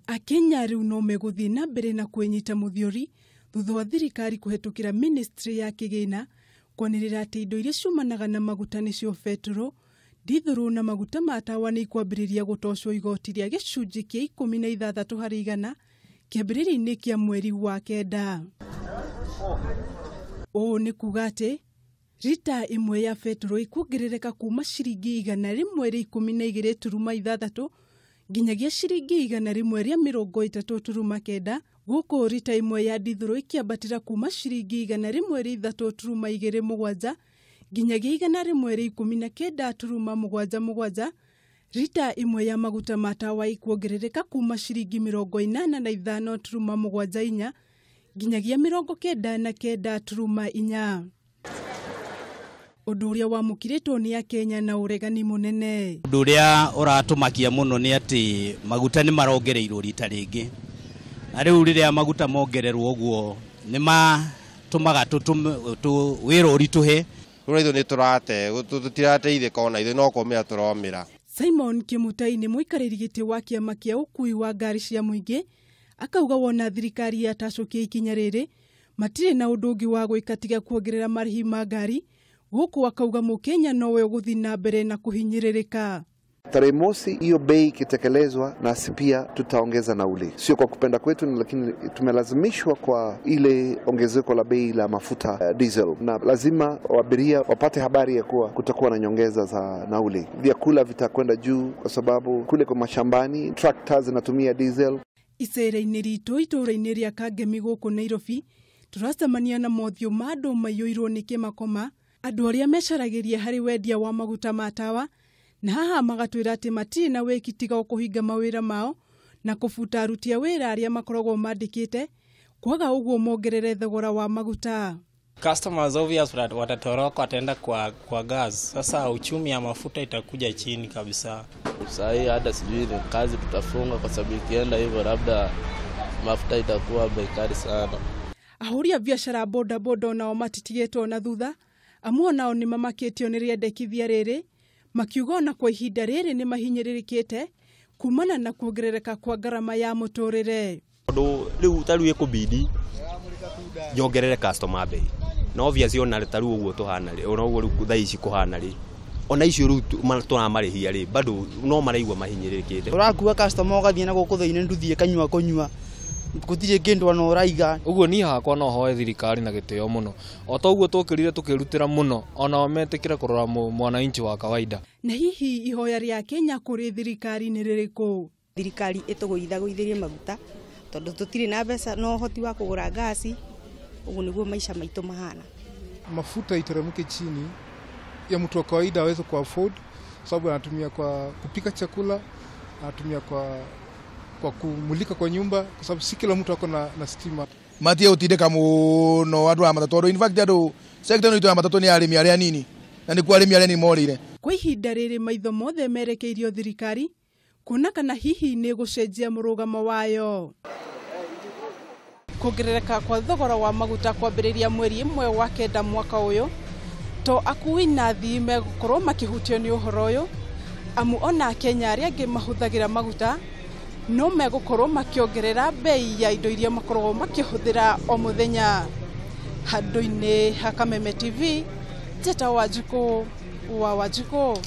Akenya rĩu no megũthiĩ na mbere na kwĩnyita mũthiori thutha wa thirikari kũhetũkĩra ministry ya kĩgĩna kwanĩrĩra atĩ indo iria ciumanaga na maguta nĩcio betũrũ, ndithũrũ na maguta ma tawa nĩ ikwambĩrĩria gũtocwo igoti rĩa gĩcunjĩ kĩa 16 harĩ igana kĩambĩrĩria-inĩ kĩa mweri wa kenda. Ũũ nĩ kuga atĩ rita ĩmwe ya betũrũ ĩkuongerereka kuma ciringi 112.6 nginyagia ciringi 130.9, gũkũ rita ĩmwe ya ndithũrũ ĩkĩambatĩra kuma ciringi 103.27 nginyagia 119.77. Rita ĩmwe ya maguta ma tawa ĩkuongerereka kuma ciringi 85.74 nginyagia 99.4. Ũndũ ũrĩa wamũkĩrĩtwo nĩ Akenya na ũregani mũnene. Ũndũ ũrĩa ũratũmakia mũno nĩ atĩ maguta nĩ marongereirwo rita rĩngĩ, na rĩu rĩrĩa maguta mongererwo ũguo nĩ matũmaga wĩra ũritũhe. Rĩu ithuĩ nĩ tũrate tũtirateithĩka ona ithuĩ no kũmĩra tũromĩra. Simon Kimutai nĩ mũikarĩri gĩtĩ wa kĩama kĩa ũkui wa ngari cia mũingĩ, akauga wona thirikari yatacũkia ikinya rĩrĩ matirĩ na ũndũ ũngĩ wa gwĩka tiga kuongerera marĩhi ma ngari, gũkũ akauga mũkenya nowe ũgũthiĩ na mbere na kũhinyĩrĩrĩka. Tarehe mosi hiyo bei ikitekelezwa, nasi pia tutaongeza nauli, sio kwa kupenda kwetu, lakini tumelazimishwa kwa ile ongezeko la bei la mafuta diesel, na lazima abiria wapate habari ya kuwa kutakuwa na nyongeza za nauli. Vyakula vitakwenda juu kwa sababu kule kwa mashambani tractors zinatumia diesel. Icera-inĩ ritũ itũũra-inĩ rĩa Kangemi gũkũ Nairobi, tũracemania na mothiũ ma andũ maiyũirwo nĩ kĩmakoma, andũ arĩa mecaragĩria harĩ wendia wa maguta ma tawa, na haha magatwĩra atĩ matirĩ na wĩki tiga o kũhinga mawĩra mao na kũbuta aruti a wĩra arĩa makoragwo mandĩkĩte, kwaga ũguo mongerere thogora wa maguta. Customers obvious watatoroka, wataenda kwa gas. Sasa uchumi ya mafuta itakuja chini kabisa. Sasa hata sijui ni kazi tutafunga kwa sababu ikienda hivyo labda mafuta itakuwa bei kali sana. Ahũri a biacara boda boda nao matitigĩtwo na thutha, amwe nao nĩ mamakĩtio nĩ rĩendekithia rĩrĩ, makiuga ona kwa ihinda rĩrĩ nĩ mahinyĩrĩrĩkĩte kumana na kuongerereka kwa ngarama ya mũtũrĩre. Tondũ rĩu ta rĩu ĩkũbidi nyongerere customer bei, na obviously ona ta rĩu ũguo tũhana rĩ, ona ũguo rĩu thaa ici kũhana rĩ, ona icio rĩu tũramarĩhia rĩ, bado no maraigua mahinyĩrĩrĩkĩte. Ũrakua customer ũgathiĩ na gũkũ thĩinĩ nduthiĩ kanyua kũnyua, gũtirĩ kĩndũ ona ũraiga. Ũguo niĩ hakwa no hoe thirikari na gĩtĩo mũno, o ta ũguo tũkĩrire tũkĩrutĩra mũno, onao metĩkĩre kũrora mwananchi wa kawaida. Na hihi ihoya rĩa Kenya kũrĩ thirikari nĩ rĩrĩkũ? Thirikari ĩtũgũithagũithĩrie maguta tondũ tũtirĩ na mbeca na ũhoti wa kũgũra ngasi, ũguo nĩguo maisha maitũ mahana. Mafuta iteremke chini ya mtu wa kawaida aweze ku afford, sababu anatumia kwa kupika chakula, anatumia kwa kumulika kwa nyumba, kwa sababu si kila mtu ako na stima. Matie utindika muno andu a matatu, tondu in fact andu sector ino ya matatu ni arimi aria nini, na nikuo arimi aria nini morire. Kwa ihinda rĩrĩ maitho mothe merekeirio thirikari kuona kana hihi nĩ gũcenjia mũrũgamo wayo. Kuongerereka kwa thogora wa maguta kwambĩrĩria mweri ĩmwe wa kenda mwaka ũyũ, to akui na athii megũkorwo makĩhutio nĩ ũhoro ũyũ, amu ona Akenya arĩa angĩ mahũthagĩra maguta no megũkorwo makĩongerera bei ya indo iria makoragwo makĩhũthĩra o mũthenya. Handũ-inĩ ha Kameme TV, Njĩta Wanjikũ wa Wanjikũ.